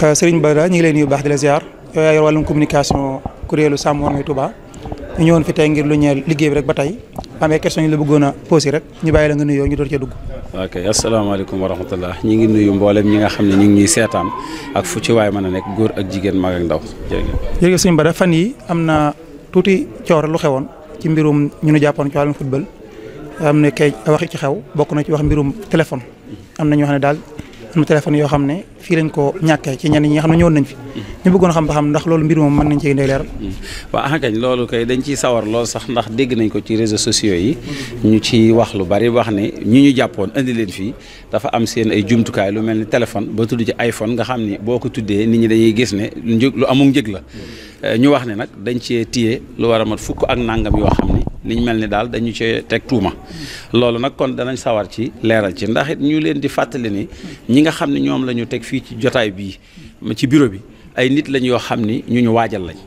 Serigne Bara ñu ngi leen nuyu baax di la ziar yow yaa yor wàllum communication kuréelu Sàmm Wormay Touba ñu ñëwoon fi tey ngir lu ñeel liggéey bi rek ba tey amee question yi la bëggoon a posé rek ñu bàyyi la nga nuyoo ñu door cee dugg. ok asalaamaaleykum wa rahmatullah ñi ngi nuyu mboolem ñi nga xam ne ñu ngi ñuy seetaan ak fu ci waay mën a nekk góor ak jigéen mag ak ndaw jërëjëf Serigne Bara fan yi am na tuuti coow lu xewoon ci mbirum ñu nu jàppoon ci wàllum football am na kay waxi ci xew bokk na ci wax mbirum téléphone am na ñoo xam ne daal am na téléphone yoo xam ne fii lañ ko ñàkkee ci ñenn ñi nga xam ne ñëwoon nañ fi ñu bëggoon xam ba xam ndax loolu mbir moom mën nañ ci ndey leeral. waaw kañ loolu kay dañ ciy sawar lool sax ndax dégg nañ ko ci réseaux sociaux yi ñu ci wax lu bari wax ne ñu jàppoon indi leen fii dafa am seen ay jumtukaay lu mel ni téléphone ba tudd ci iPhone nga xam ni boo ko tuddee nit ñi dañuy gis ne lu amul njëg la ñu wax ne nag dañ cee téye lu war a mat fukk ak nangam yoo xam ni liñ mel ni daal dañu cee teg tuuma loolu nag kon danañ sawar ci leeral ci ndax it ñu leen di fàttali ni ñi nga xam ne ñoom la ñu teg fii ci jotaay bii ci bureau bi ay nit lañ yoo xam ni ñu waajal lañ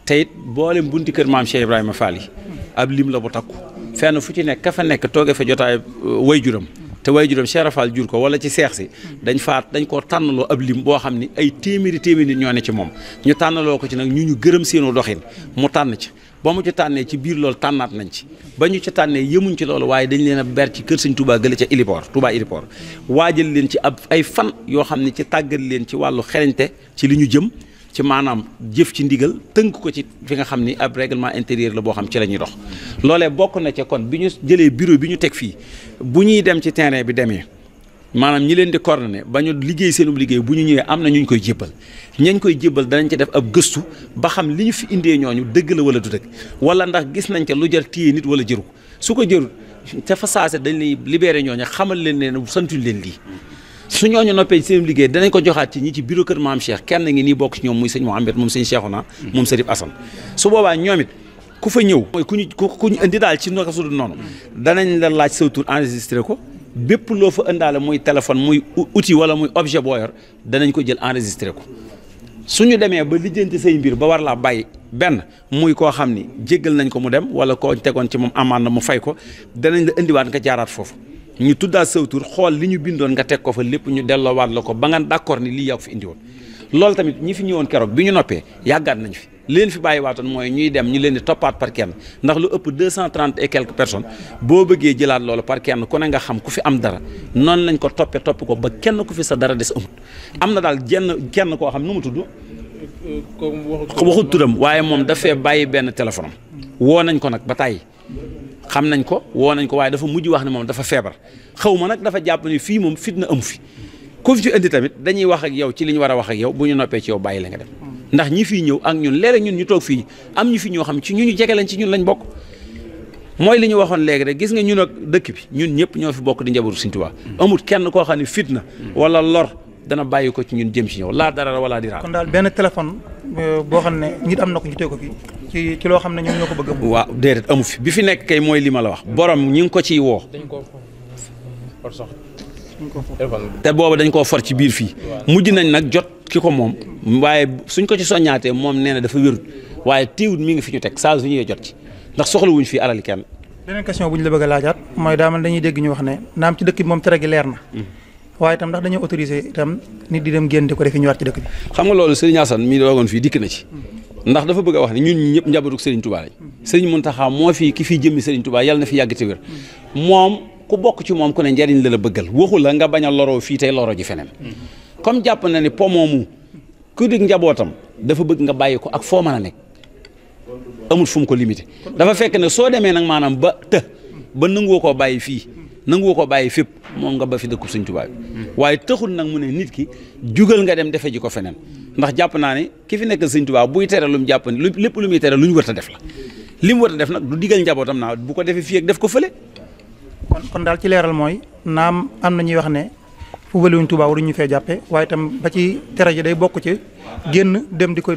te it boolem bunti kër maam Cheikh Ibrahima Fall yi ab lim la bu takku fenn fu ci nekk ka fa nekk tooge fa jotaay waajuram te waajuram Cheikh Fall jur ko wala ci seex si dañ koo tànnaloo ab lim boo xam ni ay téeméeri nit ñoo ne ci moom ñu tànnaloo ko ci nag ñu gërëm seenu doxin mu tànn ci ba mu ci tànnee ci biir loolu tànnaat nañ ci ba ñu ci tànnee yëmuñ ci loolu waaye dañ leen a ber ci kër Sëñ Touba gële ca Touba Ilipor waajal leen ci ay fan yoo xam ne ci tàggat leen ci wàllu xereñte ci li ñu jëm ci maanaam jëf ci ndigal tënk ko ci fi nga xam ni ab règlement intérieur la boo xam ci la ñuy dox loolee bokk na ca kon bi ñu jëlee bureau bi ñu teg fii bu ñuy dem ci terrain bi demee maanaam ñi leen di coordonné ba ñu liggéey seenub liggéey bu ñu ñëwee am na ñu koy jébbal ñañ koy jébbal danañ ci def ab gëstu ba xam li ñu fi indee ñooñu dëgg la wala du dëgg wala ndax gis nañ ca lu jar téye nit wala jëru su ko jërul ca fa saase dañ lay libéré ñooñu xamal leen ne santuñ leen lii su ñooñu noppee seen liggéey danañ ko joxaat ci ñi ci bureau kër maam Cheikh kenn ngi nii bokk ci ñoom muy sëñ Mouhamed moom sëñ Cheikhouna moom Sërif Assane su boobaa ñoom it ku fa ñëw mooy ku ñu indi daal ci naka su dul noonu danañ la laaj sa tur enregistré ko bépp loo fa ëndaale muy téléphone muy outil wala muy objet boo yor danañ ko jël enregistré ko suñu demee ba lijjanti say mbir ba war laa bàyyi benn muy koo xam ni jéggal nañ ko mu dem wala koo tegoon ci moom amande mu fay ko danañ la indiwaat nga jaaraat foofu ñu tuddaat saw tur xool li ñu bindoon nga teg ko fa lépp ñu delloowaat la ko ba nga d'accord ni lii yaa ko fi indi woon loolu tamit ñi fi ñëwoon keroog bi ñu noppee yàggaat nañ fi leen fi bàyyi waatoon mooy ñuy dem ñu leen di toppaat par kenn ndax lu ëpp 230 et quelques personnes boo bëggee jëlaat loolu par kenn ku ne nga xam ku fi am dara noonu lañ ko topp ko ba kenn ku fi sa dara des amut am na daal kenn koo xam nu mu tudd waxut turam waaye moom dafee bàyyi benn téléphone am woo nañ ko nag ba tàyyi xam nañ ko woo nañ ko waaye dafa mujj wax ne moom dafa feebar xaw ma nag dafa jàpp ni fii moom fitna amu fi ku fi indi tamit dañuy wax ak yow ci li ñu war a wax ak yow bu ñu noppee ci yow bàyyi la nga dem ndax ñi fii ñëw ak ñun léeg-léeg ñun ñu toog fii am ñu fi ñoo xam ci ñu jege lañ ci ñun lañ bokk mooy li ñu waxoon léegi rek gis nga ñun ak dëkk bi ñun ñëpp ñoo fi bokk di njabootu Sëñ Tuubaa amut kenn koo xam ne fitna wala lor dana bàyyi ko ci ñun jëm ci ñëw laa dara wala dira kon daal benn téléphone boo xam ne nit am na ko ñu teg ko fi ci loo xam ne ñoom ñoo ko bëgg a. waaw déedéet amu fi bi fi nekk kay mooy li ma la wax borom ñi ngi ko ciy woo te booba dañ koo for ci biir fii mujj nañ nag jot ki ko moom waaye suñ ko ci soññaatee moom nee na dafa wérut waaye téewut mi ngi fi ñu teg saa su ñëwee jot ci ndax soxlawuñ fii alal kenn. beneen question bu ñu la bëgg a laajaat mooy daa mel dañuy dégg ñu wax ne naam ci dëkk bi moom tere gi leer na waaye itam ndax dañoo autorisé itam nit di dem génn di ko def ñëwaat ci dëkk bi. xam nga loolu Serigne Assane mii doogoon fii dikk na ci ndax dafa bëgg a wax ne ñun ñëpp njabootu Serigne Touba lañ Serigne Mountakha moo fi ki fiy jëmmi Serigne Touba yàlla na fi yàgg te wér moom ku bokk ci moom ku ne njariñ la bëggal waxu la nga bañ a loroo fii tey loro ji feneen comme jàpp na ni po moomu ku dig njabootam dafa bëgg nga bàyyi ko ak foo mën a nekk amul fu mu ko limité dafa fekk ne soo demee nag maanaam ba ba nanguwoo koo bàyyi fii nanguwoo koo bàyyi fépp moom nga ba fi dëkkub Sëñ Tuubaa waaye taxul nag mu ne nit ki jugal nga dem defe ji ko feneen ndax jàpp naa ne ki fi nekk Sëñ Tuubaa buy tere lu mu jàpp ne lépp lu muy tere lu ñu war a def la li mu war a def nag du digal njabootam naa bu ko defee fii ak def ko fële. kon daal ci leeral mooy naam am na ñuy wax ne football wuñ Tuubaa waruñu fee jàppe waaye itam ba ci tere ji day bokk ci génn dem di ko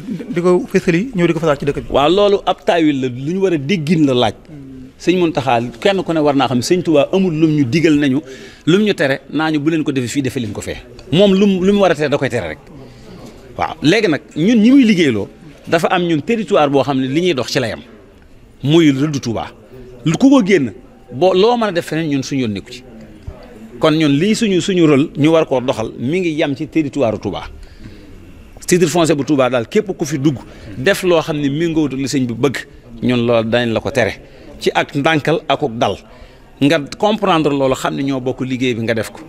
fësali ñëw di ko fasaal ci dëkk bi. waaw loolu ab taawil la lu ñu war a déggin la laaj. sëñ Muntaxa kenn ku ne war naa xam Sëñ Tuubaa amul lum ñu digal nañu lum ñu tere naa ñu bu leen ko defee fii defee leen ko fee moom lu mu war a tere da koy tere rek waaw léegi nag ñun ñi muy liggéeyloo dafa am ñun territoire boo xam ne li ñuy dox ci la yam muy rëddu Tuubaa ku ko génn boo loo mën a def feneen ñun suñu yoon nekku ci kon ñun lii suñu rôle ñu war koo doxal mi ngi yam ci territoire Tuubaa titre foncier bu Touba daal képp ku fi dugg def loo xam ne méngoowut li sëñ bi bëgg ñun loolu dañ la ko tere ci ak ndànkal ak dal nga comprendre loolu xam ne ñoo bokk liggéey bi nga def ko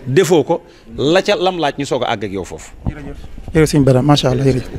defoo ko la ca lam laaj ñu soog a àgg ak yow foofu. jërëjëf sëñ Bada macha allah jërëjëf.